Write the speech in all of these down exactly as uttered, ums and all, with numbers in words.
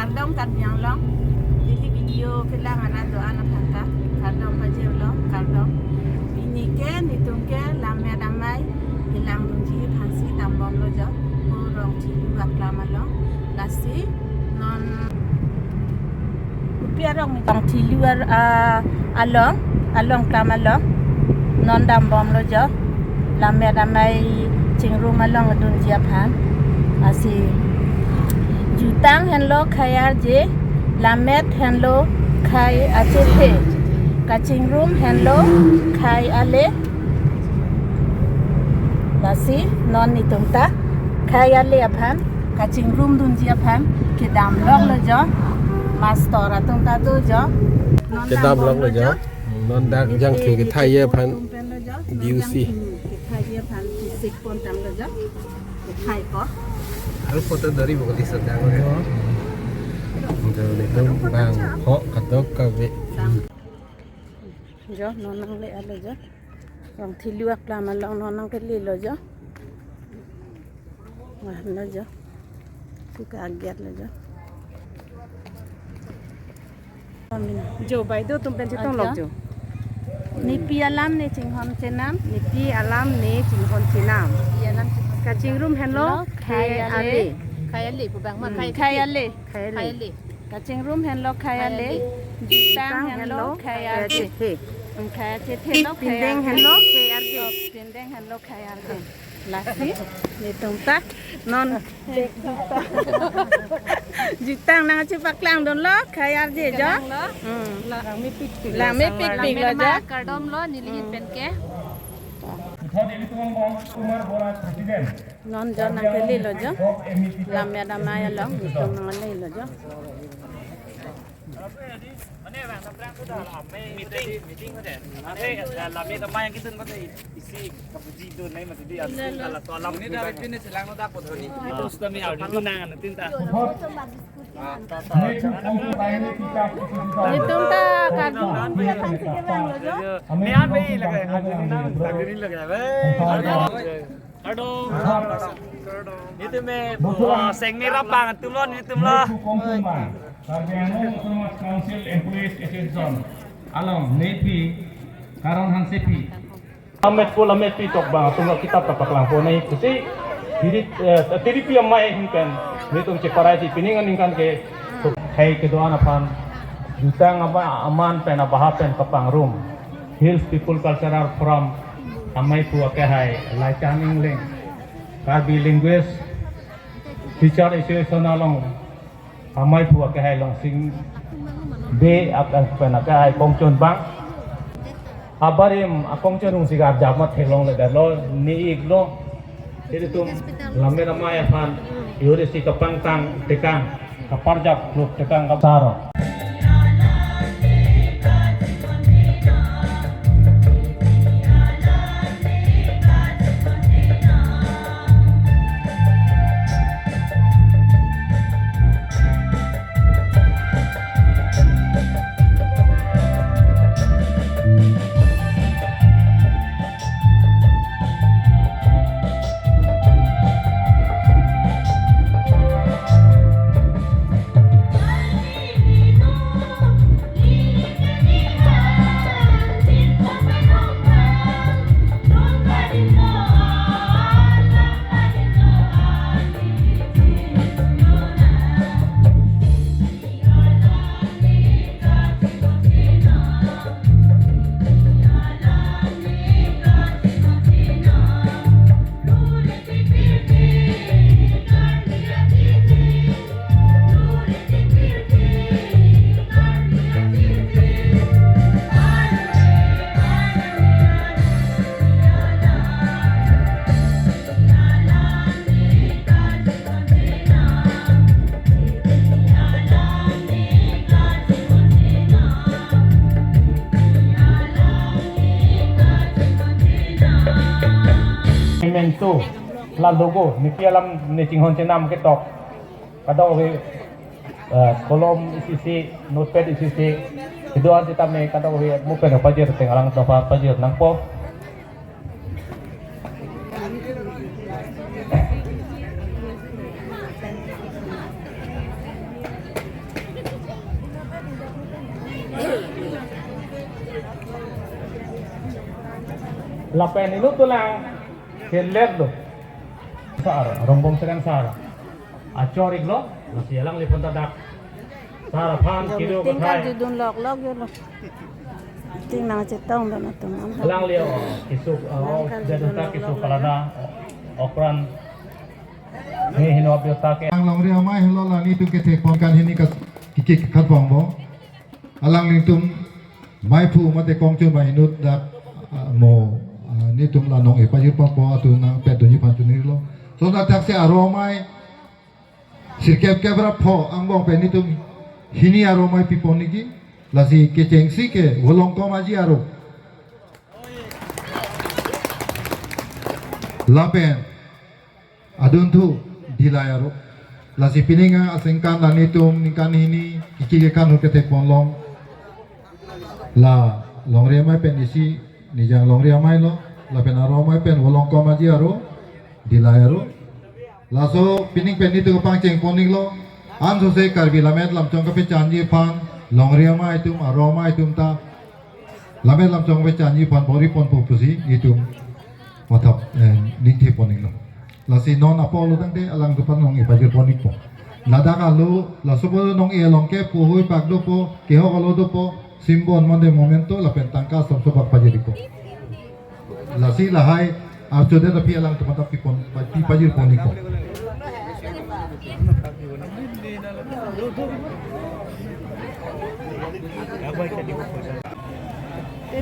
Kardom Karbi Anglong, neli video kelang arat do-an aphan ta kardom pajirlo, kardom. Pini ke netum ke Lammet Amei kelangdunji aphansi dambomlo jo, mo Rongthelu aklam along. Lasi non kopi arong ni Rongthelu ar-, a, along, along aklam along non dambomlo jo, Lammet Amei chingrum along dunji aphan. Lasi jutang henlo khei arje, lammet henlo khei achethe, kachingrum henlo khei ale. Lasi non netum ta khei ale aphan, kachingrum dunji aphan kedam loklo jo. Mastor atum ta do jo. Non kedam loklo dambomlo jo. Jo. Non dak jangthu kethai aphan. Tum penlo jo. Non B U C. Jangthu kethai aphan pisik pon tanglo jo. Kethai ko. Aru photo dari bukan di sedang. Udah itu bang kok ketok kabe. Jo, non nangle alo jo. Rongthelu aklam along non nangkelelo jo. Wah, lo jo. Suka agiat lo jo. Jo, bai do tum pen chetong lok jo. Nepi alam ne chinghon chenam. Nepi alam ne chinghon chenam. Nepi alam chinghon chenam. Kachingrum henlo khei ale. Khei ale, pu bang ma, hmm, khei ale. Khei ale. Khei ale. Kachingrum henlo khei ale. Khei ale. Jutang henlo khei arje. Khei arje. Hmm, khei achethe lo khei arje. Pindeng henlo khei arje. Oh, pindeng henlo khei arje. Lasi netum ta non jutang nangchepaklangdunlo khei arje jo. Langmepikpik. Langmepikpik lo jo. Kardom lo neli, hmm, pen ke. Non jo nangkelelo jo. Lammet Amei along netum nanglelo jo. Meeting, meeting ko deh. Lammet Amei yang kita isi kabuji do nai mati di alam. Ini dari pini silang udah potong ni. Terus kami audio nang anu tinta. Netum ta kardom. Ni an be lagi, ni nang lagi, ni lagi. Kardom. Netum me, ah, seng merah bang, netum lo, netum lo. Karbi Anglong Autonomous Council Employees Association along nepi Karon Hansepi. Lammetpo lammetpi tok bang atum lo kitap kapaklangpo nai pusi. Diri, eh, tiripi amei ahin pen netum cheparai si pining aningkan ke. Khei kedo-an aphan jutang ama aman pen abaha pen kapangrum. Hills People Cultural Forum amei pu akehai Laichan Engleng, Karbi Language Teacher Association along amei pu akehai Longsing Bey ap-, pen akehai kongchon bang. Abarim akongchon rungsi garjap mat theklongledetlo, ni-iklo. Ilitum Lammet Amei aphan ihuri si kapangtang tekang, kaparjap kluk tekang kapsaro. Memento, la logo, nepi alam ne chinghon chenam ketok. Kadokave, eh, kolom isi-isi, notepad isi-isi. Kedo-an sitame kadokave mo pen pajir teng alang dopa pajir nangpo. Lapen inut dolang headlet lo. Sar, Rongbong Terang sar. Achor-iklo, lasi alangliphan ta dak sar aphan kedo, meeting kathai kejudun loklok jolo. Meeting nangchetongdun atum an. Alangli, oh, kesuk, oh, jadun ta kesuk kalada, oh, okran. Ni hino abyo ta ke. Ang Longri Amei helo la nelitum kethekpon kan hini kas kiki khat bang bo. Alanglitum maiphu mate kongchun ma inut dak, ah, mo, ah, nelitum la nong-e pajirponpo atum nangpet dunji aphan chunilo. So na thaksi aro amei sirkep kep ra pho angbong pen nelitum hini aro amei pipon niki. Lasi kechengsi ke Volongkom Aji aro. Lapen adunthu Dillai aro. Lasi pining aningkan la nelitum ningkan hini kiki kekan ahut kethekpon long. La Longri Amei pen isi Nijang Longri Amei lo. Lapen aro amei pen Volongkom Aji aro, Dillai aro. Laso pining pen nelitum pangchengpon-iklo. Ansose Karbi Lammet Lamchong kapachanji aphan, Longri Amei atum, aro amei atum ta Lammet Lamchong kapachanji aphan bor-iponpo pusi itum mathap, eh, ningthepon-iklo. Lasi non apor lo tangte alangtum aphan nong-e pajirpon-ikpo. Ladak alo, laso po nong-e along ke puhui pak dopo, kehok alo dopo, simbon mande momento lapen tangka somsobak pajir-ikpo. Lasi lahai archodet aphi alangtum aphan ta pipon, pi pajirpon-ikpo.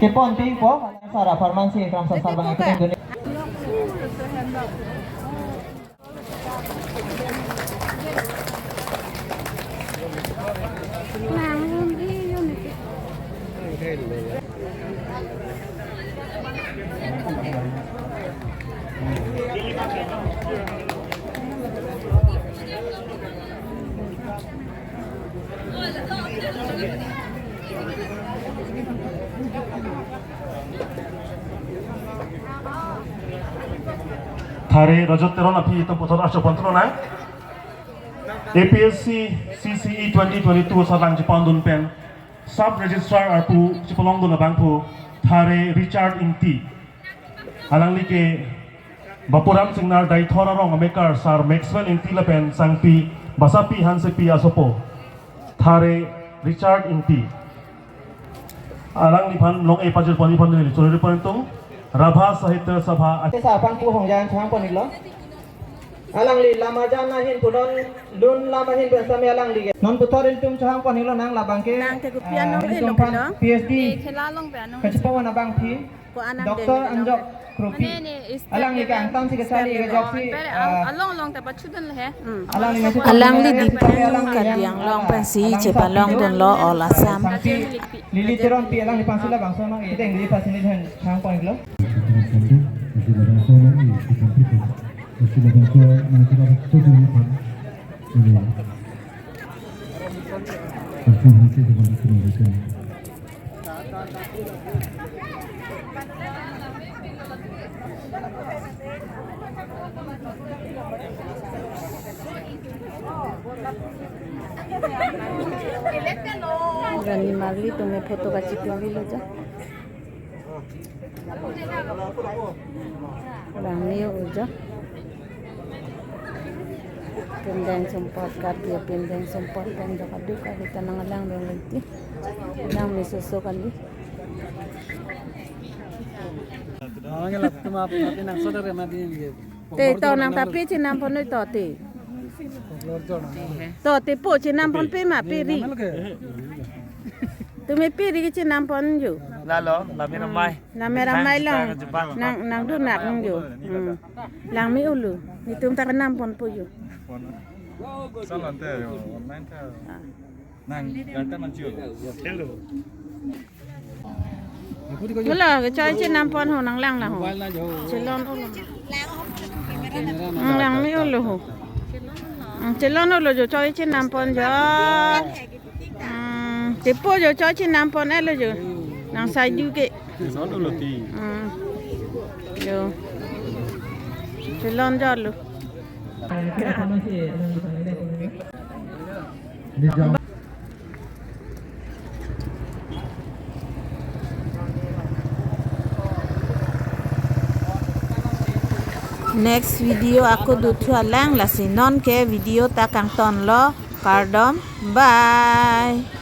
Kepon pi po, sar apharman si Kramsa sar bang ipin dun. Thare Rajat Teron aphi itum puthot archopon lonang. A P S C C C E twenty twenty-two asatlang chepondun pen Sub Registrar arpu chepalongdun abangphu Thare Richard Ingti. Alangli ke Bapuram Singnar Deithor arong amekar Sar Maxwell Ingti lapen Sangpi Basapi Hansepi asopo. Thare Richard Ingti. Alangliphan nong-e pajirponji aphan neli choripon tung. Rabha Sahitya Sabha. Te sa aphan pu hongjan chehangpon-iklo. Alangli lamarjan ahin punon lun lam ahin pen same alangli ke. Non puthot ilitum chehangpon-iklo nang labang ke. Nang ke kopi, ah, anong ilitum elo aphan pilo? P H D. Eh, khela along pen anong. Kachepawan abangpi. Ko anang Doctor deng Anjok Kropi. Mane ne step alangli ke angtan si kechali step ke jok si, pere, ah, along along ta pachudun le he. Hmm. Alangli nasi alangli alangli Diphu, alangli Karbi Anglong pensi alangli chepalongdunlo, All Assam. Sangpi Lily Teronpi alangli aphan si labangso nong-e deng Lily aphan si neli chehangpon-iklo. Rani Marli tumi photo kachipinlo jo. Langme-o jo. Pindeng sumpot, Karbi pindeng sumpot pen jo kaduk kali ta nanglang dong lagi. Langme soso kali. Te to nang ta pi chenamponnon to te. To te po chenamponpe ma pi ri. Tumi pi ri kechenamponji. Lalo, Lame Ramai. Lame Ramai along. Nang, nangdun nang jo. Hmm. Langme-o lo. Nelitum ta kenamponpo jo. Salon te yo, online te. Ah. Nang, yang kan mancil. Hello. Hello, kechoi chenampon ho nanglang lang ho. Mobile na jo. Chelon-o lo. Nanglang me-o lo ho. Hmm, chelon-o lo jo, choi chenampon jo. Hmm, chepo jo, choi chenampon-et lo jo. Nang saiju ke. Chelon-o lo ti. Hmm. Jo. Chelon jo lo. Di jam. Next video ako dothu alang, lasi non ke video ta kangtonlo, kardom, bye.